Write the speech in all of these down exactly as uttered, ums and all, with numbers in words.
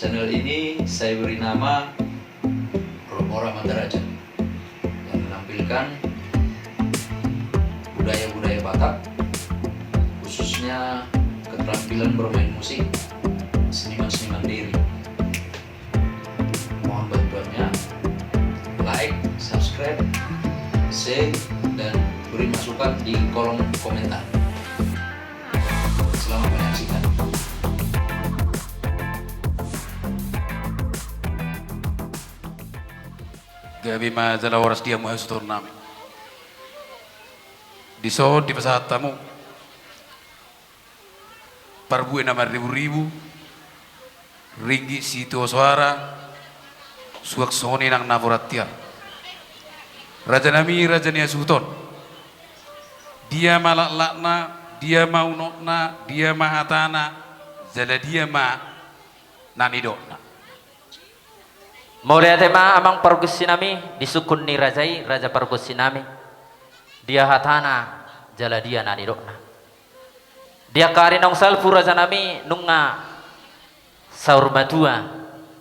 Channel ini saya beri nama Rombora Mandaraja, yang menampilkan budaya-budaya Batak, khususnya keterampilan bermain musik seniman-seniman Dairi. Mohon bantuannya, like, subscribe, share, dan beri masukan di kolom komentar. Selamat menyaksikan. Gabe ma jala horas di hamu hasuhuton nami. Dison dipasahat hamu parbue na marribu-ribu, ringgit sitio soara, suang songon i nang napuran tiar. Raja nami, raja ni hasuhuton. Dia ma laklakna, dia ma unokna, dia ma hatana, jala dia ma na nidokna. Mauliate ma amang pargonsi nami, di sungkun ni raja i, raja pargonsi nami. Dia hatana, jala dia na nidokna. Di angka ari naung salpu raja nami, nunga saur matua,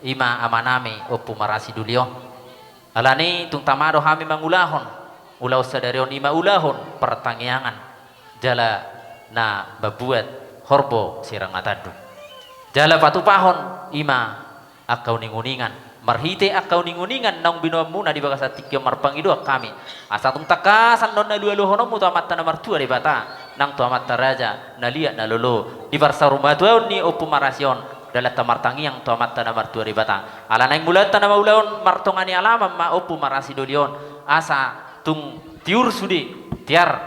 i ma ama nami, Ompu Marasi Doli on. Alani tung tama do hami mangulahon ulaon sadari on, i ma ulahon partangiangan, jala na mambuat horbo sirang na tandung. Jala patupahon i ma angka uning-uningan, marhite angka uning-uningan naung binoanmuna di bagasan tingki on marpangidoan hami. Asa tung tangkasan do na lualuhononmu tu Amanta na martua Debata, nang tu amanta raja, na liat na lolo, di parsaurmatuaon ni Ompu Marasi on, dalanta martangiang tu Amanta na martua Debata. Ala naeng mulaanta na mangulahon martonga ni alaman ma Ompu Marasi Doli on, asa tung tiur sude tiar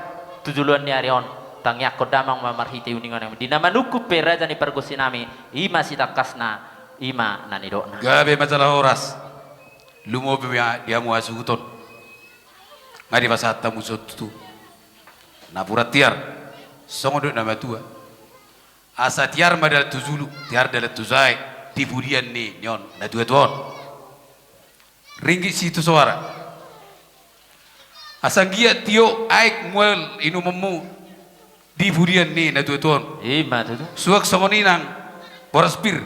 tu joloan ni ari on, tangiangkon damang ma marhite uningan di na manungkun pe raja ni pargonsi nami, i ma sitangkasna, i ma na nidokna. Gabe ma jala horas. Lumobi ma di hamu hasuhuton. Nga dipasahat hamu songon tutu napuran tiar, songon dok na matua. Asa tiar ma dalan tu julu, tiar dalan tu jae, di pudian ni, ni on, na tua-tua on. Ringgit sitio soara. Asa anggiat tio aek mual inumonmu di pudian ni na tua-tua on. I ma tutu. Suang songon i nang boras pir.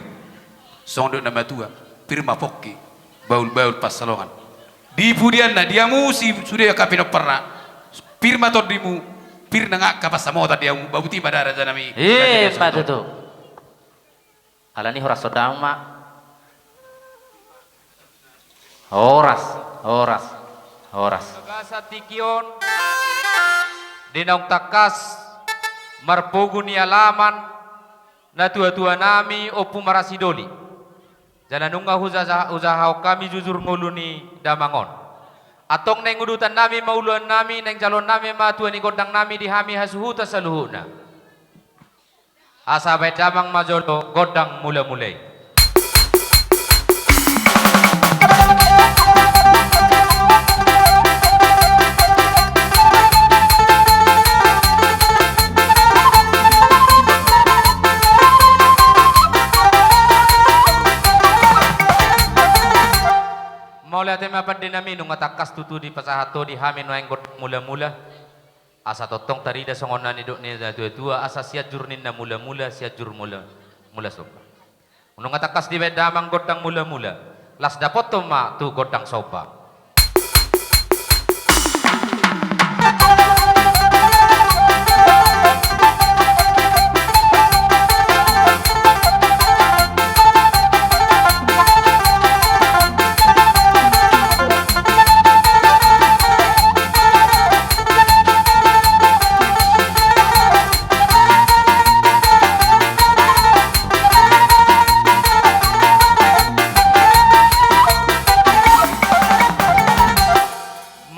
Songon dok na matua, pir ma pongki, bahul-bahul pansalongan. Di pudianna, di hamu si sude angka pinomparna, pir ma tondimu, pir nang angka pansamotan di hamu, babuti ma da raja nami. I ma tutu. Alani horas do damang ma. Horas, horas, horas. Bagasan tingki on, di naung tangkas marpogu ni alaman na tua-tua nami Ompu Marasi Doli. Jala nunga hujaha-, hujahahon hami jujur ngolu ni damang on. Antong naeng udutan nami ma ulaon nami, naeng jaloon nami ma tua ni gondang nami di hami hasuhuton saluhutna. Asa baen damang ma jolo gondang mula-mula i. Mauliate ma pande nami, nunga tangkas tutu dipasahat ho di hami nuaeng gondang mula-mula. Asa tongtong tarida songon na nidok ni na tua-tua, asa Sianjur ninna mula-mula, Sianjur mula, mula somba. Nunga tangkas dibaen damang gondang mula-mula, las dapothon ma tu gondang somba.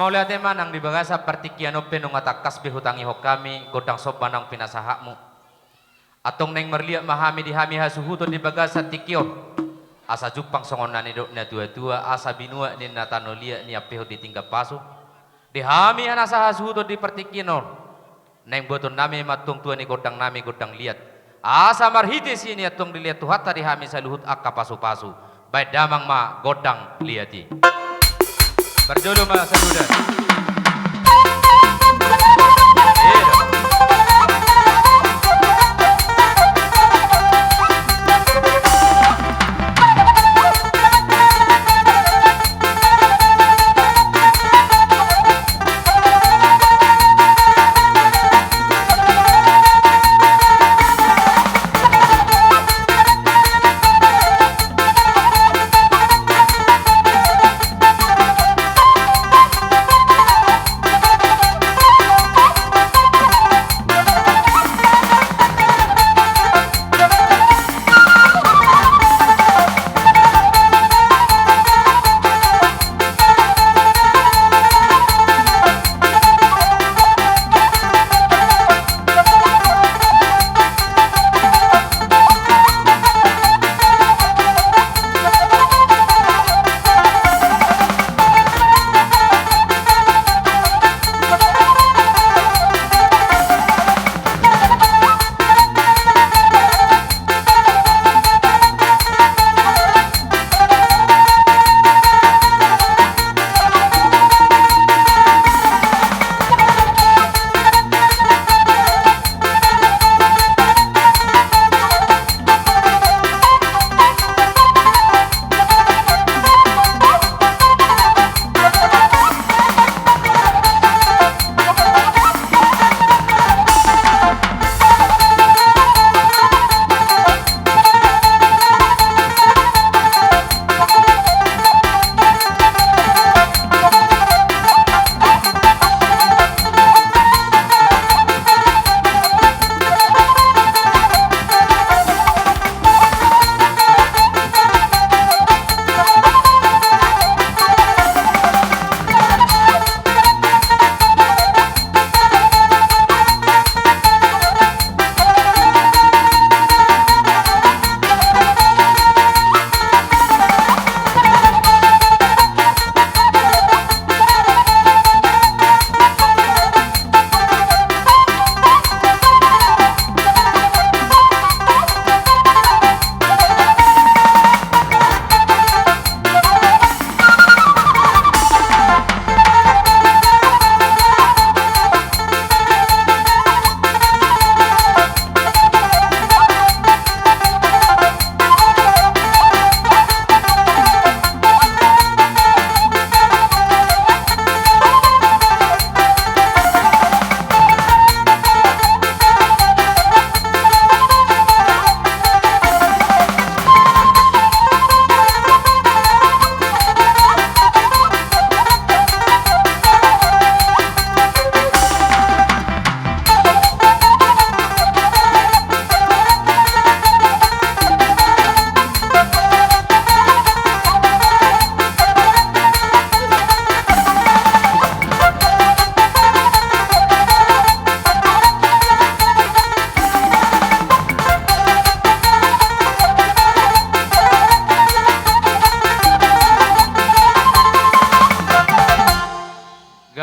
Mauliate ma nang di bagasan partingkian on pe nunga tangkas be hutangihon hami gondang somba naung pinasahatmu. Antong naeng marliat ma hami di hami hasuhuton di bagasan tingki on. Asa jumpang songon na nidok ni na tua-tua, asa binuat ninna tano liat niampehon di tinggan pasu. Di hami hanasa hasuhuton di partingkian on. Naeng buaton nami ma antong tua ni gondang nami gondang liat. Asa marhite si i antong diliat Tuhanta di hami saluhut angka pasu-pasu. Baen damang ma gondang liat i. Parjolo ma saluhutna. Iya.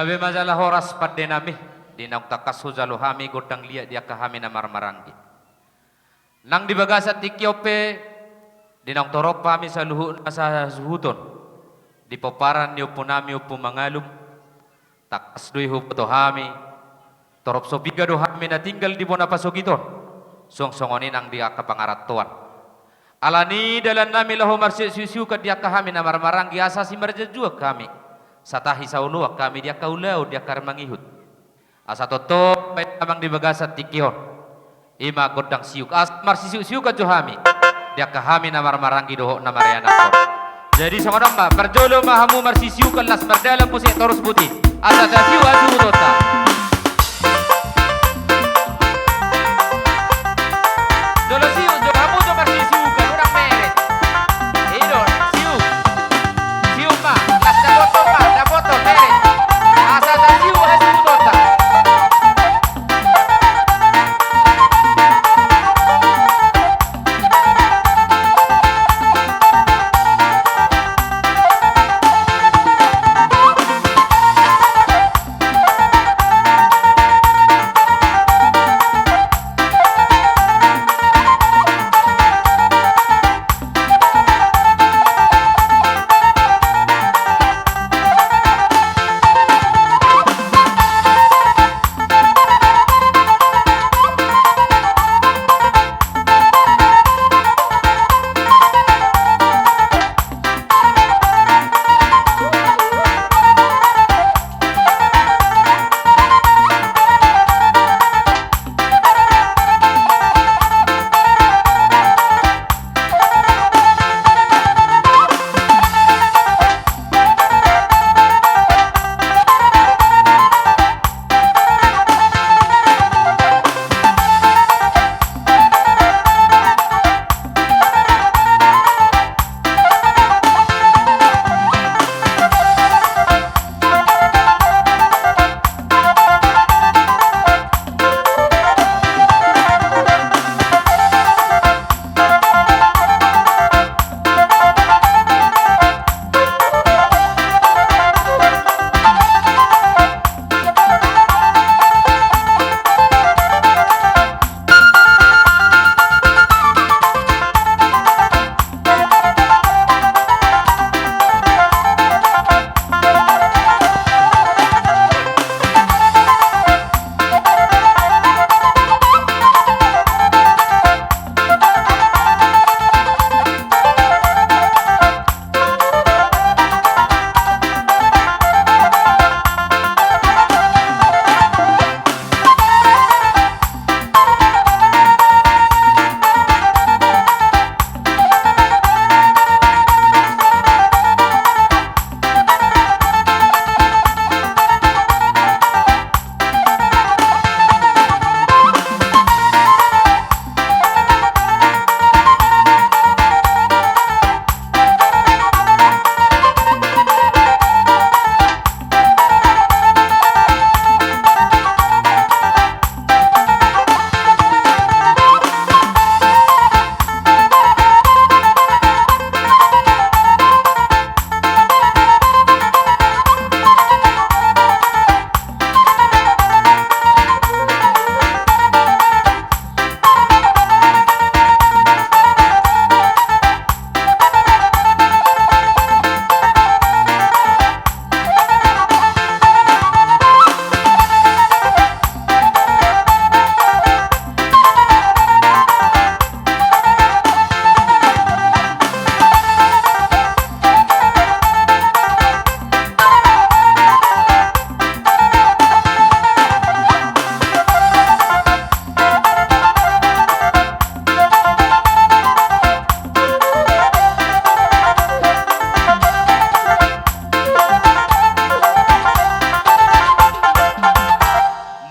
Gabe ma jala horas pande nami, di naung tangkas hujalo hami gondang liat di angka hami na marmaranggi. Nang di bagasan tingki on pe, di naung torop hami saluhutna sahasuhuton di pomparan ni ompu nami Ompu Mangalum, tangkas do i huboto hami, torop so piga do hami na tinggal di bona pasogit on, suang songon i nang di angka pangarantoan. Alani i dalan nami laho marsiuk-siuk-siukan di angka hami na marmaranggi asa simarjanjuan hami, satahi saoloan hami di angka ulaon di angka ari mangihut. Asa tongtong baen damang di bagasan tingki on, i ma gondang siuk asa marsisiuk-siukan jo hami di angka hami na marmaranggi dohot na marianakhon. Jadi songon on ma, parjolo ma hamu marsisiukan las mardalan muse torus buti, asa tasiuk hasuhutonta. Jolo siuk jo hamu jo marsisiukan, unang meret. I do, siuk. Siuk ma, las dapoton ma, dapoton, meret. Asa tasiuk hasuhutonta.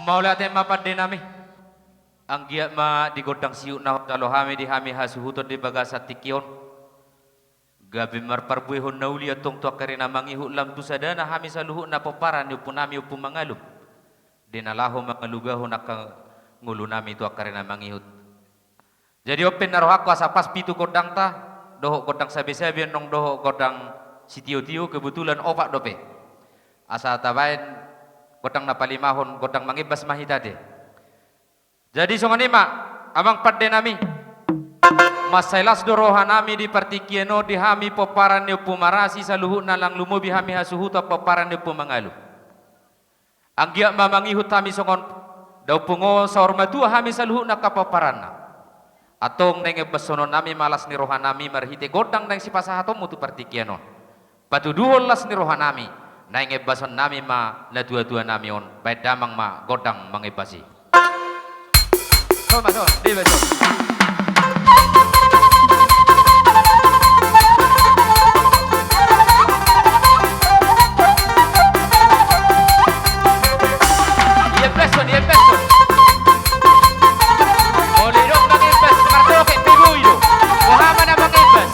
Mauliate ma pande nami. Anggiat ma di gondang siuk na hujalo hami di hami hasuhuton di bagasan tingki on, gabe marparbuehon na uli antong tu angka ari na mangihut lam tu sadana hami saluhutna pomparan ni ompu nami Ompu Mangalum, di na laho mangalugahon angka ngolu nami tu angka ari na mangihut. Jadi on pe na rohangku asa pas pitu gondangta, dohot gondang sabe-sabe annon dohot gondang sitio-tio, kebetulan opat dope. Asa tabaen Gondang na palimahon, gondang mangebbas ma hita ate. Jadi songon i ma, amang pande nami. Mansai las do roha nami di partingkian on di hami pomparan ni Ompu Marasi saluhutna, lang lumobi hami hasuhuton pomparan ni Ompu Mangalum. Anggiat ma mangihut hami songon daompung on, saur matua hami saluhutna angka pomparanna. Antong naeng embashononnami ma las ni rohanami marhite gondang naeng sipasahatonmu tu partingkian on. Patuduhon las ni rohanami, naeng embashonnami ma natuatuanami on, baen damang ma gondang mangembas i. Son ma, son, di baen son. Iembas son, iembas son. Molo didok mangembas, mardongan pe boi do. Boha ma na mangembas.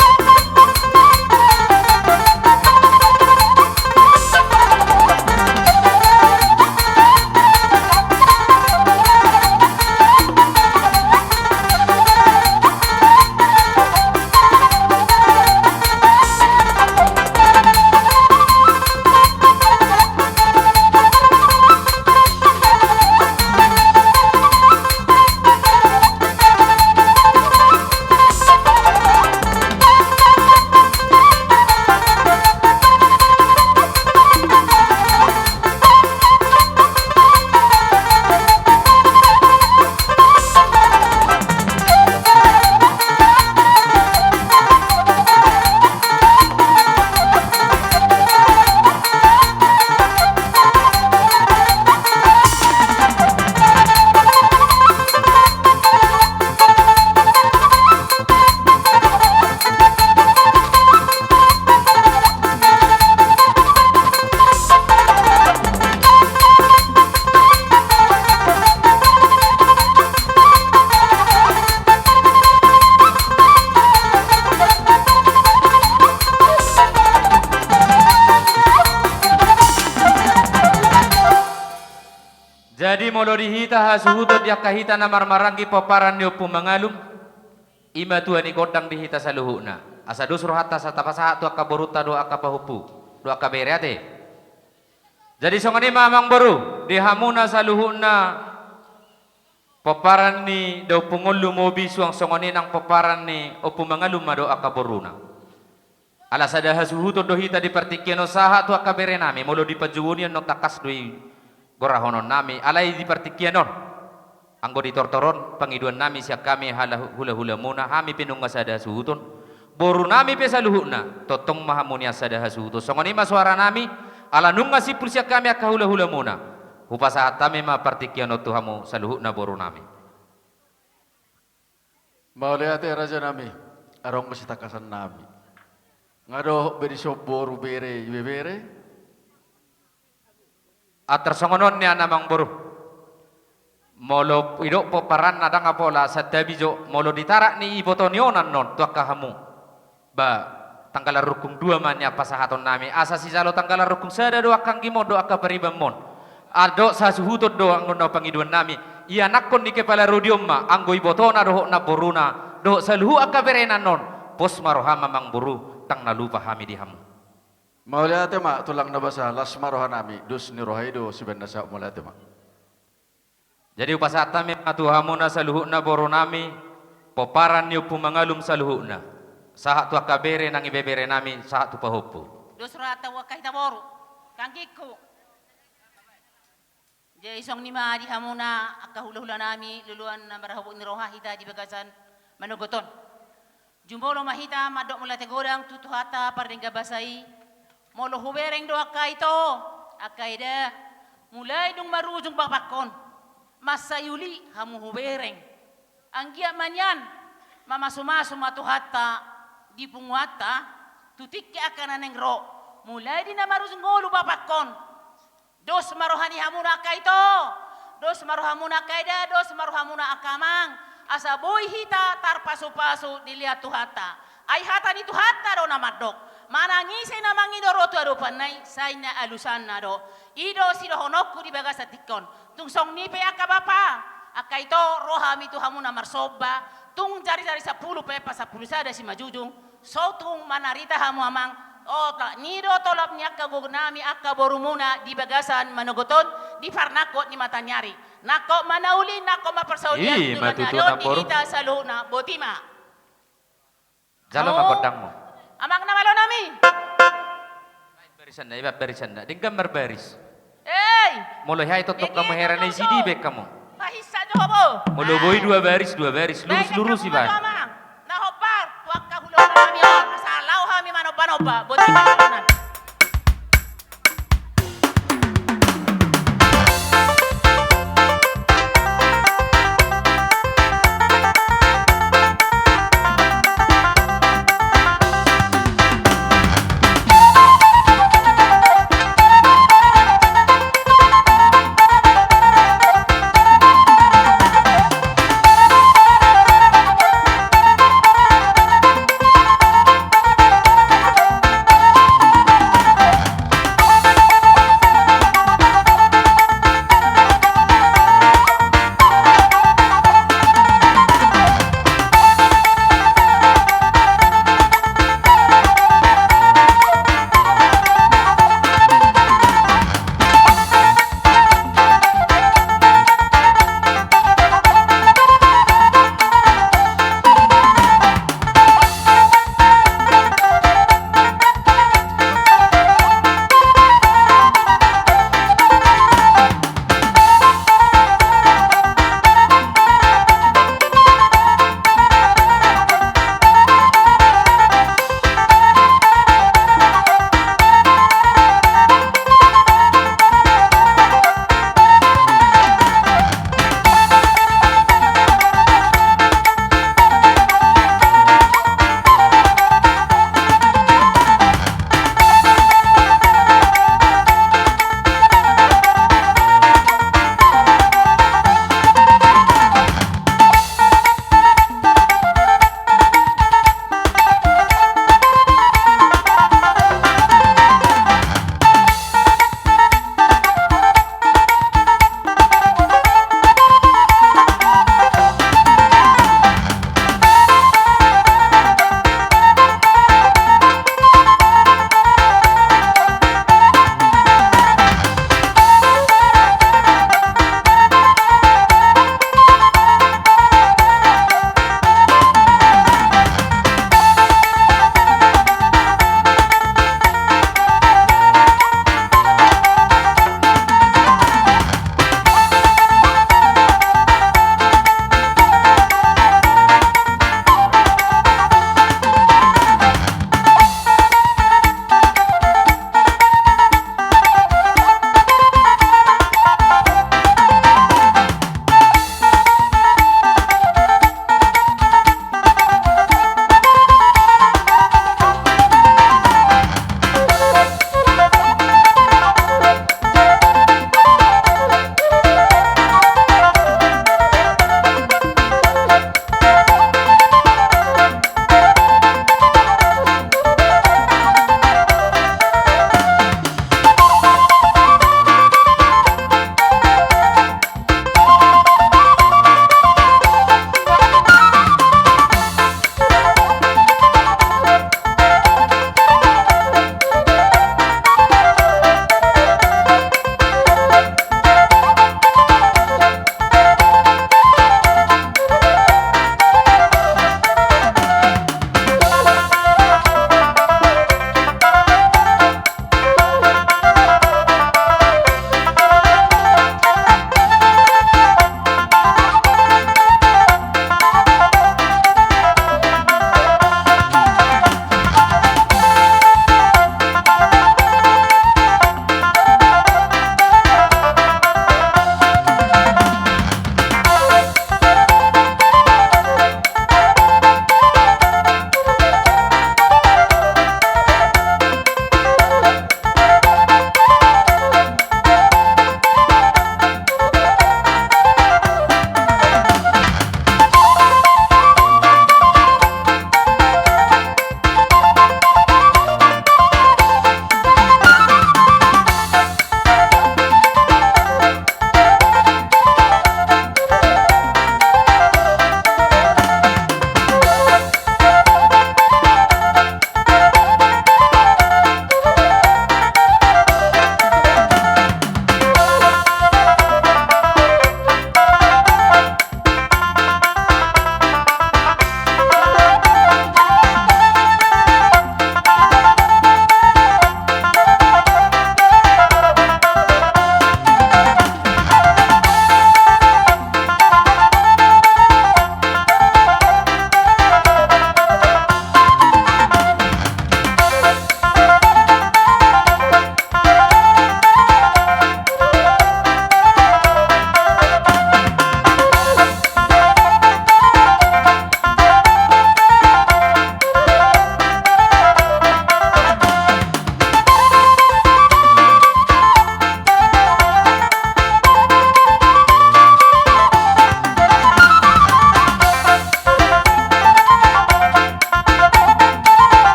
Jadi molo di hita hasuhuton di angka hita na marmaranggi pomparan ni Ompu Mangalum, i ma tua ni gondang di hita saluhutna. Asa dos rohanta asa tapasahat tu angka borunta dohot angka pahompu dohot angka bere ate. Jadi songon i ma amang boru, di hamuna saluhutna pomparan ni daompung on lumobi suang songon i nang pomparan ni Ompu Mangalum ma dohot angka boruna. Ala sada hasuhuton do hita di partingkian on sahat tu angka berenami, molo di panjouon i annon tangkas do i gorahononnami, alai di partingkian on. Anggo di tortor on, pangidoannami sian hami hala-, hulahulamuna, hami pe nunga sada hasuhuton. Borunami pe saluhutna, tongtong ma hamu nian sada hasuhuton. Songon i ma soaranami, ala nunga simpul sian hami angka hulahulamuna. Hupasahat hami ma partingkian on tu hamu saluhutna borunami. Mauliate rajanami, adong ma sitangkasannami. Nga dohot be dison boru bere, ibebere. Antar songon on nian amang boru. Molo idok pomparanna ndang apola santabi jo, molo ditarak ni iboto ni on annon tu angka hamu. Ba, tanggalan rungkung dua ma nian pasahatonnami, asa sijalo tanggalan rungkung sada do angka anggimu on dohot angka paribanmu on. Adong sasuhuton do anggo na pangidoannami. Ianakhon ni kepala rodi on ma, anggo ibotona dohot namboruna, dohot saluhut angka berena annon. Pos ma roham amang boru, ndang na lupa hami di hamu. Mauliate ma tulang na basa, las ma rohanami, dos ni roha i do sibaen na saut, mauliate ma. Jadi hupasahat hami ma tu hamuna saluhutna borunami, pomparan ni Ompu Mangalum saluhutna. Sahat tu angka bere nang ibeberenami, sahat tu pahompu. Dos rohanta tu angka hita boru, angka anggingku. Jadi songon i ma di hamuna angka hulahulanami, luluan na marhabot ni roha hita di bagasan manogot on. Jumolo ma hita mandok mauliate godang tu Tuhanta pardenggan basa i. Molo hubereng do angka ito, angka eda, mulai dung marujung bapakkon, mansai uli hamu hubereng. Anggiat ma nian mamasumasu ma Tuhanta di punguanta tu tingki angka na naeng ro, mulai di na marujung ngolu bapakkon. Dos ma roha ni hamuna angka ito, dos ma rohamuna angka eda, dos ma rohamuna angka amang, asa boi hita tarpasupasu dilean Tuhanta. Ai hata ni Tuhanta do na mandok, manang ise na mangido ro tu adopanna i, sai na alusanna do. I do sidohononku di bagasan tingki on. Tung songon i pe angka bapa, angka ito, ro hami tu hamuna marsomba, tung jarijari sampulu pe, pasampulu sada simanjujung, so tung manarita hamu amang, o, tolap ni do, tolap ni angka gogonami, angka borumuna di bagasan manogot on, di parnangkok ni mataniari. Nangkok ma na uli, nangkok ma parsaulian. Ima tutu, on di hita saluhutna, boti ma. Jalo ma gondangmu. Amang na malo nami. Bahen barisanna, bahen barisanna. Denggan marbaris. Ei! Molo hea i tongtong hamu hera na i, sidi bahen hamu. Pahinsa jo ho bo. Molo boi dua baris, dua baris, lurus-lurus i bahen. Na hombar tu angka hulahula nami on, asa laho hami manomba-nomba, boti ma.